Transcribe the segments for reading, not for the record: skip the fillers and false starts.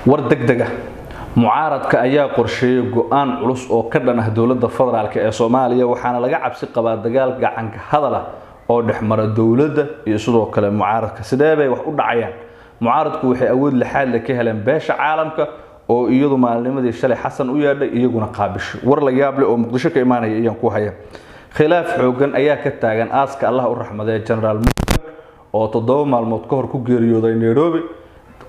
War degdeg ah: mucaaradka ayaa qorsheeyay go-aan culus oo ka dhan ah dowladda federaalk ee Soomaaliya, waxaana laga cabsi qabaa dagaal gacanka hadal ah oo dhexmara dowladda iyo sidoo kale mucaaradka. Sidee bay wax u dhacayaan? Mucaaradku waxay awood lixaad le ka heleen beesha caalamka oo iyadu maalinimadii shalay Xasan u yeedhay, iyaguna qaabishay. War la yaab leh oo Muqdisho ka imaanaya ayaan ku haya. Khilaaf xoogan ayaa ka taagan aaska Allah u raxmadee Generaal Morgan oo 7 maalmood ka hor ku geeriyooday Nairobi.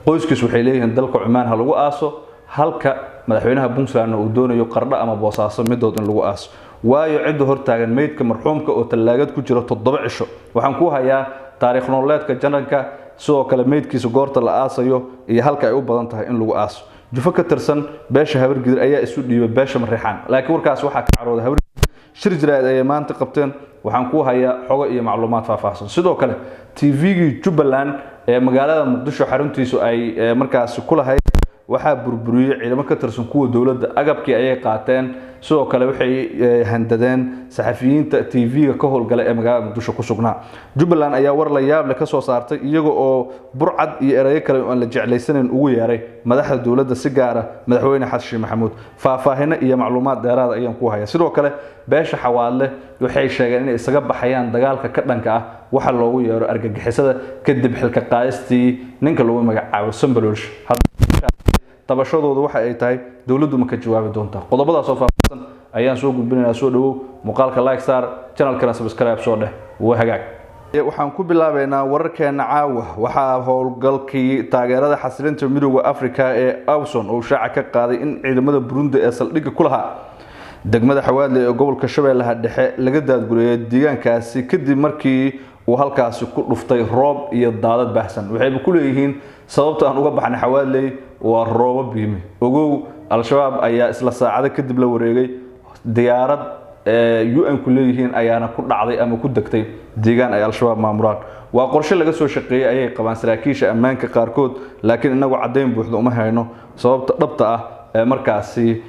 Qoyskiis waxay leeyihiin dalka Cumaan ha lagu aaso, halka madaxweynaha Puntlandna uu doonayo Qardho ama Boosaaso midood in lagu aaso, waayo cidda hortaagan meydka marxuumka oo tallaagad ku jira 7 cisho. Waxaan ku hayaa taariikh nololeedka jananka, sidoo kale meydkiisa goorta la aasayo iyo halka ay u badan tahay in lagu aaso. Jufo ka tirsan beesha Habargidir ayaa isu dhiibay beesha Mareexaan, laakiin warkaas waxaa ka carooday Habargidir. Shir jaraa'id ayay maanta qabteen. Waxaan ku hayaa xogo iyo macluumaad faahfaahsan. Sidoo kale TV-gii Jubbaland ee magaalada Muqdisho xaruntiisu ay markaasi ku lahayd waxaa burburiyey ciidamo ka tirsan kuwa dowladda, agabkii ayay qaateen. Sidoo kale waxay handadeen saxafiyiinta TV-ga ka howlgala ee magaalada Muqdisho ku sugnaa. Jubbaland ayaa war la yaab leh ka soo saartay, iyaga oo burcad iyo erayo kale oo aan la jeclaysanayn ugu yeeray madaxda dowladda, si gaara madaxweyne Xasan Sheekh Maxamuud. Faahfaahino iyo macluumaad dheeraada ayaan ku haya. Sidoo kale beesha Xawaadle waxay sheegeen inay isaga baxayaan dagaalka ka dhanka ah waxa loogu yeero argagixisada kadib xilka qaadistii ninka lagu magacaabo Sambaloolsh. Tabashadoodu waxa ay tahay, dowladdu ma ka jawaabi doontaa? Qodobadaas oo faahfaahsan ayaan soo gudbinaynaa. Soo dhawow, muuqaalka like saar, channelkana subscribe soo dheh. Waa hagaag, waxaan ku bilaabaynaa wararkeena caawa. Waxaa howlgalkii taageerada xasilinta Midooda Africa ee AUSSOM uu shaaca ka qaaday in ciidamada Burundi ee saldhigga ku lahaa degmada Xawaadle ee gobolka Shabeellaha Dhexe laga daadgureeyay deegaankaasi kadib markii uu halkaasi ku dhuftay roob iyo daadad baahsan. Waxayba ku leeyihiin sababta aan uga baxnay Xawaadley waa roobo biime. Ogow, Al-Shabaab ayaa isla saacado kadib la wareegay. Diyaarad UN ku leeyihiin ayaana ku dhacday ama ku degtay deegaan ay Al-Shabaab maamulaan. Waa qorshe laga soo shaqeeyey ayay qabaan saraakiisha ammaanka qaarkood, laakiin inagu caddayn buuxda uma hayno sababta dhabta ah ee markaasi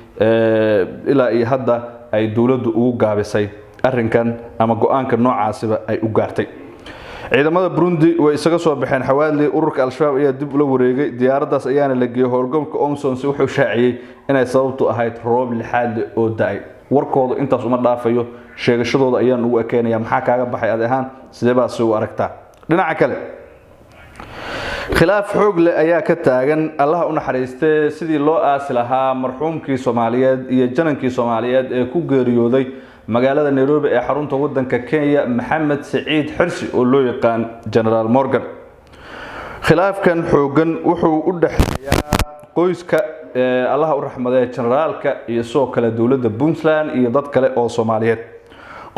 ilaa iyo hadda ay dowladdu ugu gaabisay arrinkan ama go-aanka noocaasiba ay u gaartay. Ciidamada Burundi way isaga soo baxeen Xawaadley, ururka Al-Shabaab ayaa dib ula wareegay, diyaaraddaas ayaana la geeyey. Howlgalka AUSSOM wuxuu shaaciyey inay sababtu ahayd roob lixaadle oo da-ay. Warkooda intaas uma dhaafayo, sheegashadooda ayaan ugu ekeynaya. Maxaa kaaga baxay adi ahaan? Sidee baase u aragtaa? Dhinaca kale, khilaaf xoog leh ayaa ka taagan, Allaha u naxariistee, sidii loo aasi lahaa marxuumkii Soomaaliyeed iyo janankii Soomaaliyeed ee ku geeriyooday magaalada Nairobi ee xarunta wadanka Kenya, Maxamed Saciid Xirsi oo loo yaqaan Generaal Morgan. Khilaafkan xoogan wuxuu u dhexeeyaa qoyska, Allaha u raxmadee, generaalka iyo sidoo kale dowladda Puntland iyo dad kale oo Soomaaliyeed.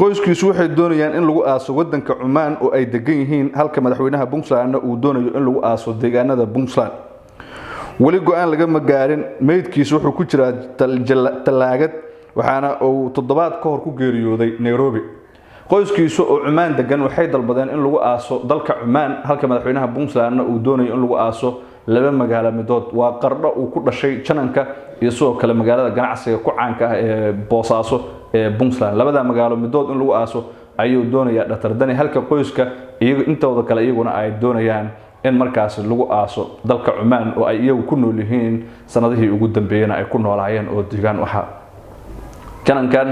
Qoyskiisu waxay doonayaan in lagu aaso wadanka Cumaan oo ay degan yihiin, halka madaxweynaha Puntlandna uu doonayo in lagu aaso deegaanada Puntland. Weli go-aan lagama gaarin. Meydkiisu wuxuu ku jiraa tallaagad, waxaana uu toddobaad ka hor ku geeriyooday Nairobi. Qoyskiisu oo Cumaan degan waxay dalbadeen in lagu aaso dalka Cumaan, halka madaxweynaha Puntlandna uu doonayo in lagu aaso laba magaalo midood: waa Qardho uu ku dhashay jananka iyo sidoo kale magaalada ganacsiga ku caanka ah ee Boosaaso ee Puntland. Labada magaalo midood in lagu aaso ayuu doonayaa Dhaktar Dani, halka qoyska iyagu intooda kale iyaguna ay doonayaan in markaasi lagu aaso dalka Cumaan oo ay iyagu ku nool yihiin, sanadihii ugu dambeeyena ay ku noolaayeen oo deegaan u ahaa. Janankan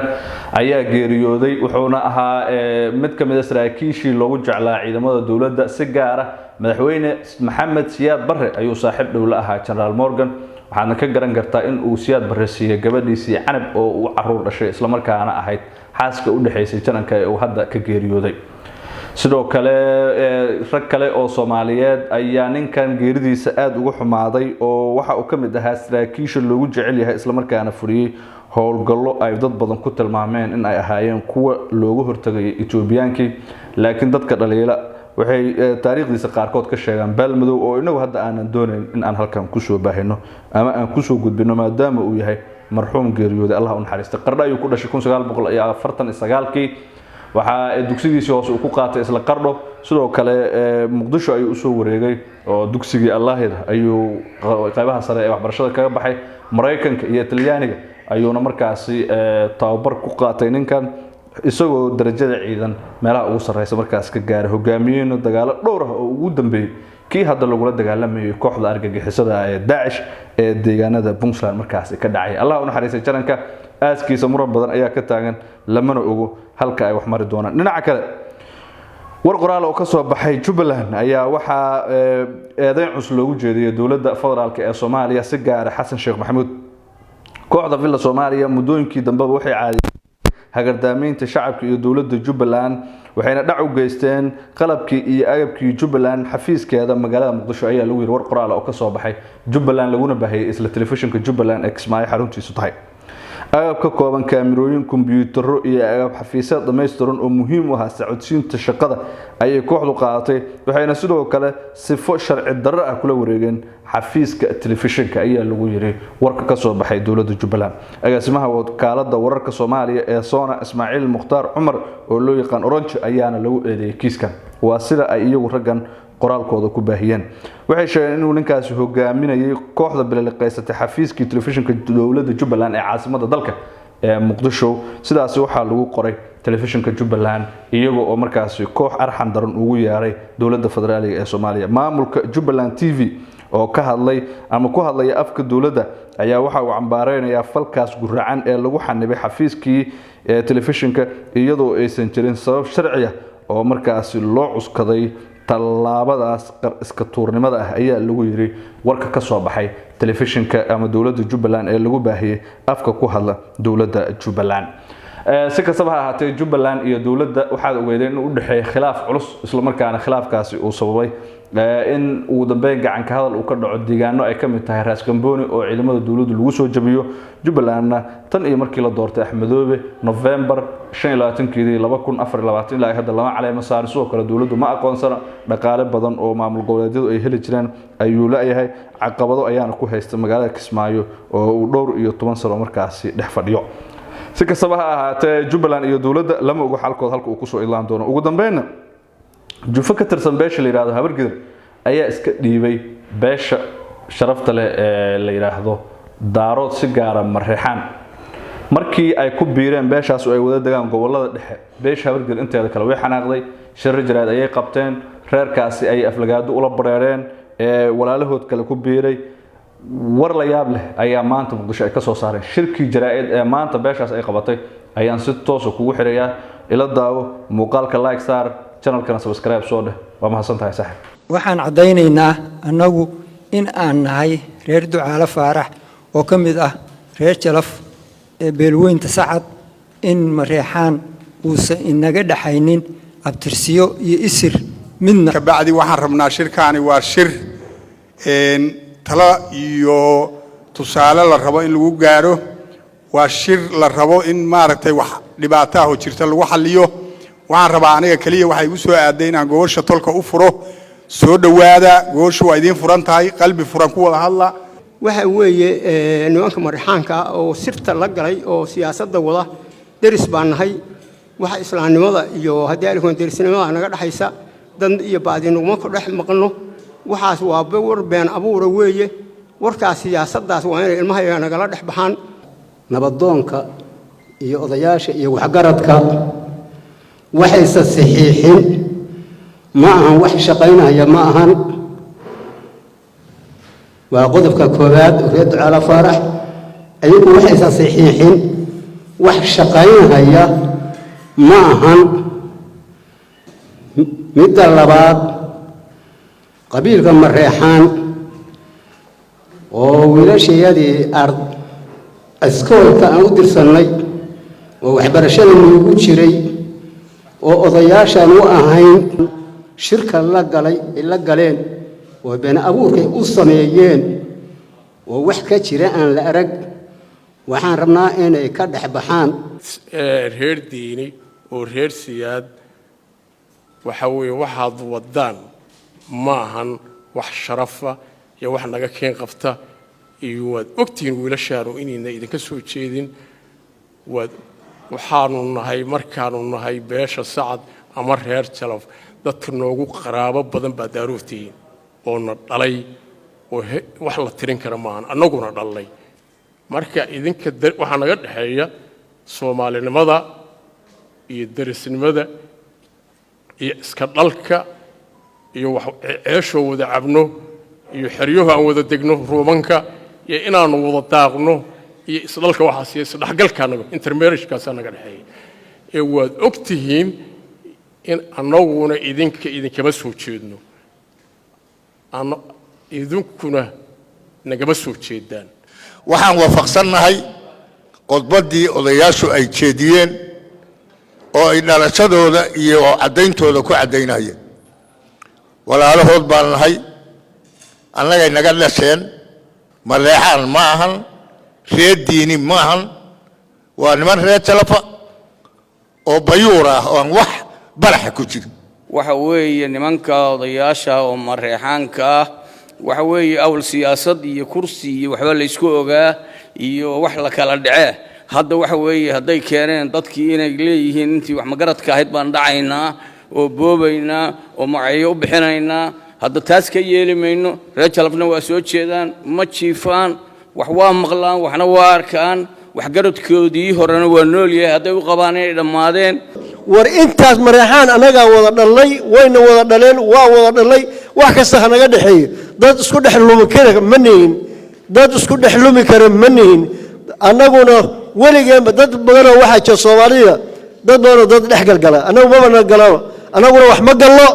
ayaa geeriyooday, wuxuuna ahaa mid ka mid a saraakiishii loogu jeclaa ciidamada dowladda. Si gaara madaxweyne Maxamed Siyaad Barre ayuu saaxiib dhow la ahaa Generaal Morgan, waxaadna ka garan kartaa in uu Siyaad Barre siiyey gabadhiisii Canab oo uu caruur dhashay, islamarkaana ahayd xaaska u dhexaysay jananka ee uu hadda ka geeriyooday. Sidoo kale rag kale oo Soomaaliyeed ayaa ninkan geeridiisa aada uga xumaaday, oo waxa uu ka mid ahaa saraakiisha loogu jecel yahay, islamarkaana fuliyey howlgallo ay dad badan ku tilmaameen in ay ahaayeen kuwa looga hortagayay Etoobiyaankii. Laakiin dadka dhaliila waxay taariikhdiisa qaarkood ka sheegaan baalmadow oo inagu hadda aanan doonayn in aan halkan kusoo baahino ama aan kusoo gudbino, maadaama uu yahay marxuum geeriyooday, Allah u naxariistay. Qardho ayuu ku dhashay 1949-kii. Waxaa dugsigiisii hoose uu ku qaatay isla Qardho. Sidoo kale Muqdisho ayuu usoo wareegay oo dugsigii Allaahida ayuu qaybaha sare ee waxbarashada kaga baxay. Maraykanka iyo Talyaaniga ayuuna markaasi tababar ku qaatay ninkan, isagoo darajada ciidan meelaha ugu sarreysa markaas ka gaaray, hogaamiyeyna dagaalo dhowr ah oo ugu dambeeyey. Kii hadda lagula dagaalamayay kooxda argagixisada ee Daacish ee deegaanada Puntland markaasi ka dhacay. Allah u naxariistay jaranka, aaskiisa muran badan ayaa ka taagan, lamana ogo halka ay wax mari doonaan. Dhinaca kale, war qoraal oo ka soo baxay Jubbaland ayaa waxaa eedeyn cus loogu jeediyay dowladda federaalk ee Soomaaliya, si gaara Xasan Sheekh Maxamuud. Kooxda Villa Soomaaliya muddooyinkii dambeba waxay caadiyeen hagardaamaynta shacabka iyo dowladda Jubbaland, waxayna dhac u geysteen qalabkii iyo agabkii Jubbaland xafiiskeeda magaalada Muqdisho, ayaa lagu yiri war qoraal oo ka soo baxay Jubbaland, laguna baahiyey isla telefishinka Jubbaland ee Kismaayo xaruntiisu tahay. Agab ka kooban kaamirooyin, kombiyuutarro iyo agab xafiiseed dhammaystiran oo muhiim u ahaa socodsiinta shaqada ayay kooxdu qaadatay, waxayna sidoo kale sifo sharci darro ah kula wareegeen xafiiska telefishinka, ayaa lagu yiri warka ka soo baxay dowladda Jubbaland. Agaasimaha wakaalada wararka Soomaaliya ee Soona, Ismaaciil Mukhtaar Cumar oo loo yaqaan Orange, ayaana lagu eedeeyay kiiskan. Waa sida ay iyagu raggan qoraalkooda ku baahiyeen. Waxay sheegeen inuu ninkaasi hogaaminayay kooxda bililiqaysatay xafiiskii telefishinka dowladda Jubbaland ee caasimada dalka ee Muqdisho. Sidaasi waxaa lagu qoray telefishinka Jubbaland, iyaga oo markaasi koox arxan daran ugu yeeray dowladda federaaliga ee Soomaaliya. Maamulka Jubbaland TV oo ka hadlay ama ku hadlaya afka dowladda ayaa waxa uu cambaareynayaa falkaas guracan ee lagu xanibay xafiiskii telefishinka, iyadoo aysan jirin sabab sharci ah oo markaasi loo cuskaday tallaabadaas qar iska tuurnimada ah, ayaa lagu yiri warka ka soo baxay telefishinka ama dowladda Jubbaland ee lagu baahiyey afka ku hadla dowladda Jubbaland. Si kastaba ha ahaatee, Jubbaland iyo dowladda waxaad ogeydeen inuu u dhexeeyay khilaaf culus, islamarkaana khilaafkaasi uu sababay in ugu dambeyn gacanka hadal uu ka dhaco deegaano ay ka mid tahay Raaskambooni oo ciidamada dowladdu lagu soo jabiyo. Jubbalandna tan iyo markii la doortay Axmedoobe November 25-keedii 2024 ilaa hadda lama caleemo saarin. Sidoo kale dowladdu ma aqoonsana, dhaqaale badan oo maamul goboleedyadu ay heli jireen ayuu la-yahay, caqabado ayaana ku haysta magaalada Kismaayo oo uu dhowr iyo toban sano markaasi dhex fadhiyo. Si kastaba ha ahaatee, Jubbaland iyo dowladda lama ogo xalkood halka uu kusoo idlaan doono. Ugu dambeynna, jufo ka tirsan beesha la yidhaahdo Habargidir ayaa iska dhiibay beesha sharafta leh ee la yidhaahdo Daarood, si gaara Mareexaan, markii ay ku biireen beeshaas oo ay wada degaan gobolada dhexe. Beesha Habargidir inteeda kale way xanaaqday, shirri jaraad ayay qabteen, reerkaasi ay aflagaado ula bareereen ee walaalahood kale ku biiray. War la yaab leh ayaa maanta Muqdisho ay ka soo saareen. Shirkii jaraa'id ee maanta beeshaas ay qabatay ayaan si toosa kugu xirayaa. Ila daawo muuqaalka, like saar, channelkana subscribe soo dheh. Waa mahadsan tahay, saaxiib. Waxaan caddaynaynaa annagu in aan nahay reer Ducaale Faarax oo ka mid ah reer Jalaf ee beelweynta Sacad, in Mareexaan uusan inaga dhaxaynin abtirsiyo iyo isir midna. Kabacdi waxaan rabnaa, shirkaani waa shir talo iyo tusaale la rabo in lagu gaaro, waa shir la rabo in maaragtay wax dhibaato ah oo jirta lagu xalliyo. Waxaan rabaa aniga keliya waxay igu soo aaday inaan gogosha tolka u furo. Soo dhowaada, gogoshu waa idiin furan tahay, qalbi furan ku wada hadla. Waxa weeye, nimanka Marixaanka oo sirta la galay oo siyaasadda wada, deris baan nahay. Waxa islaamnimada iyo haddii alikoon derisnimada naga dhexaysa, dan iyo baadi naguma ku dhex maqno. Waxaas waa war been abuura weeye. Warkaas siyaasaddaas waa inay ilmahayaga nagala dhex baxaan. Nabadoonka iyo odayaasha iyo waxgaradka waxaysa saxiixin ma ahan, wax shaqaynaya ma ahan. Waa qodobka koowaad. Reer Ducaala Faarax ayagu waxaysa saxiixin wax shaqaynaya ma ahan. Midda labaad, qabiilka Mareexaan oo wiilashayadii iskoolka aan u dirsannay oo waxbarashada noogu jiray oo odayaashaan u ahayn, shirka la galay ay la galeen oo been abuurkay u sameeyeen oo wax ka jira aan la arag, waxaan rabnaa inay ka dhex baxaan. Reer Diini oo reer Siyaad, waxa weeye waxaad waddaan ma ahan wax sharafa iyo wax naga keen qabta. Iyo waad ogtihiin wiilashaanu inayna idinka soo jeedin. Waad waxaanu nahay, markaanu nahay beesha Sacad ama reer Jalaf, dadka noogu qaraabo badan baa Daarood tihiin oo na dhalay oo wax la tirin kara maahan, annaguna dhalnay. Marka idinka waxaa naga dhexeeya soomaalinimada iyo derisnimada iyo iska dhalka. Iyo wax ceeshoo wada cabno iyo xeryaho aan wada degno, ruumanka iyo inaannu wada daaqno iyo isdhalka, waxaas iyo isdhexgalka anaga intermarriagekaasaa naga dhexeeya. Ee waad og tihiin in annaguna idinka idinkama soo jeedno, idinkuna nagama soo jeedaan. Waxaan waafaqsannahay khudbaddii odayaashu ay jeediyeen oo ay dhalashadooda iyo caddayntooda ku caddaynayeen. Walaalahood baan nahay, annagay naga dhasheen. Mareexaan ma ahan, reer Diini ma ahan, waa niman reer Jalafa oo bayuur ah oo aan wax baraxa ku jirin. Waxa weeye nimanka odayaasha oo Mareexaanka ah, waxa weeye awl siyaasad iyo kursi iyo waxba laysku ogaa iyo wax la kala dhacee. Hadda waxa weeye hadday keeneen dadkii inay leeyihiin intii wax magaradka ahayd baan dhacaynaa oo boobaynaa oo magacyo u bixinaynaa, hadda taas ka yeeli mayno. Reer Jalafna waa soo jeedaan, ma jiifaan, wax waa maqlaan, waxna waa arkaan. Waxgaradkoodii horena waa nool yahay hadday u qabaan inay dhammaadeen. War intaas Mareexaan annagaa wada dhalnay, wayna wada dhaleen, waa wada dhalnay, wax kasta ha naga dhexeeyo. Dad isku dhex lumi kara ma nihin, dad isku dhex lumi kara ma nihin. Annaguna weligeenba dad badanoo waxaa jira Soomaalida, dad badanoo dad dhex galgala. Annagu mabana galano, annaguna wax ma gallo,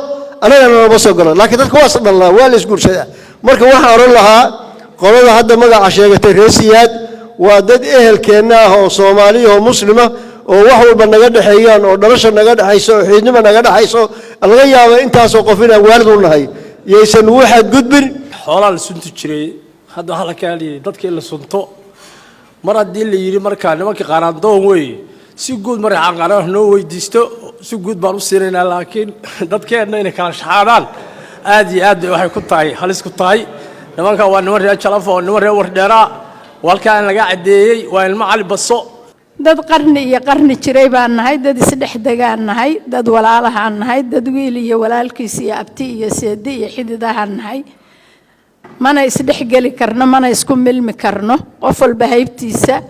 annagana lama soo galo, laakiin dadka waas dhalnaa, waa la isguursadaa. Marka waxaan odhan lahaa qolada hadda magaca sheegatay reer Siyaad waa dad ehelkeenna ah oo Soomaaliya oo Muslima oo wax walba naga dhexeeyaan oo dhalasha naga dhexayso oo xiidnima naga dhexayso, laga yaabo intaasoo qof inaan waalid u nahay. Yaysan ugu xadgudbin. Xoolaa la sunti jiray, hadda waxaa la kaaliyay dadka in la sunto. Mar haddii la yidhi markaa nimankii qaaraandoon weeye, si guud Mareexaan qaaraan wax noo weydiisto, si guud baan u siinaynaa, laakiin dadkeenna inay kala shaxaadaan aad iyo aad bay waxay ku tahay halis ku tahay. Nimanka waa niman reer Jalafa oo niman reer Wardheeraa, walkaan laga caddeeyey waa ilmo Cali Baso. Dad qarni iyo qarni jiray baan nahay, dad isdhex degaan nahay, dad walaalahaan nahay, dad wiil iyo walaalkiis iyo abti iyo seedi iyo xididahaan nahay. Mana isdhexgeli karno, mana isku milmi karno. Qof walba haybtiisa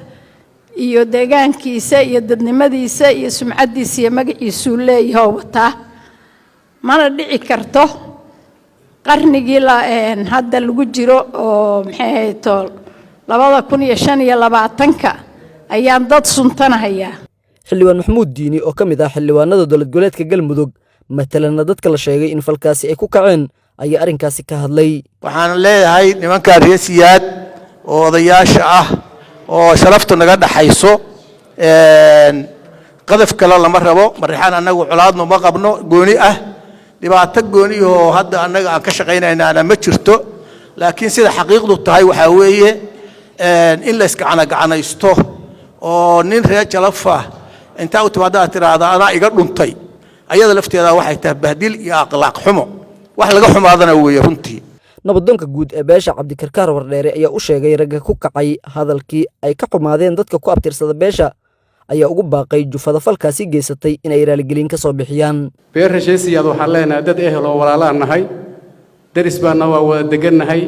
iyo deegaankiisa iyo dadnimadiisa iyo sumcaddiisa iyo magaciisuu leeyahoo wataa. Mana dhici karto qarnigii hadda lagu jiro oo maxay ahayto 2025-ka ayaan dad suntanahayaa. Xildhibaan Maxamuud Diini oo ka mid ah xildhibaanada dowlad goboleedka Galmudug, matalana dadka la sheegay in falkaasi ay ku kaceen, ayaa arrinkaasi ka hadlay. Waxaan leeyahay nimankaa reer Siyaad oo odayaasha ah oo sharaftu naga dhaxayso, qadaf kale lama rabo. Mareexaan annagu colaadnu ma qabno gooni ah, dhibaato gooniyahoo hadda annaga aan ka shaqaynaynaana ma jirto, laakiin sida xaqiiqdu tahay waxaa weeye in la iskacanagacanaysto oo nin reer Jalafa intaa u timaada aad tiraahda "Anaa iga dhuntay", ayada lafteeda waxay tahay bahdil iyo akhlaaq xumo, wax laga xumaadana weeye runtii. Nabadoonka guud ee beesha Cabdikarkaar Wardheere ayaa u sheegay ragga ku kacay hadalkii ay ka xumaadeen dadka ku abtirsada beesha, ayaa ugu baaqay jufada falkaasi geysatay inay raaligelin ka soo bixiyaan. Beer Heshiisiyaad waxaan leenahay dad ehel oo walaalaan nahay, deris baanna waa wada degannahay.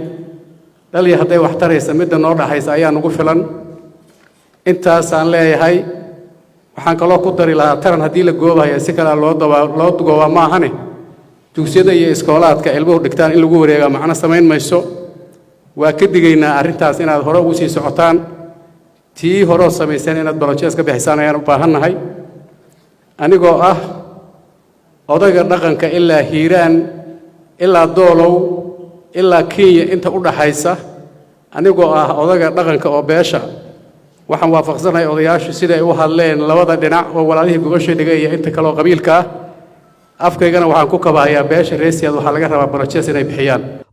Dhalya hadday wax taraysa midda noo dhaxaysa ayaa nugu filan, intaasaan leeyahay. Waxaan kaloo ku dari lahaa taran haddii la goobaya si kalea loo daba loo goobaa ma ahane, dugsiyada iyo iskoolaadka ilmuhu dhigtaan in lagu wareegaa macno samayn mayso. Waa ka digaynaa arrintaas inaad hore ugu sii socotaan, tii horeo samayseen inaad apologize ka bixisaan ayaan u baahannahay. Anigoo ah odayga dhaqanka ilaa Hiiraan ilaa Doolow ilaa Kenya inta u dhaxaysa, anigoo ah odayga dhaqanka oo beesha, waxaan waafaqsanahay odayaashu siday u hadleen labada dhinac oo walaalihii gogosha dhigay iyo inta kale oo qabiilka ah. Afkaygana waxaan ku kabahayaa beesha reer Siyaad waxaa laga rabaa apologize inay bixiyaan.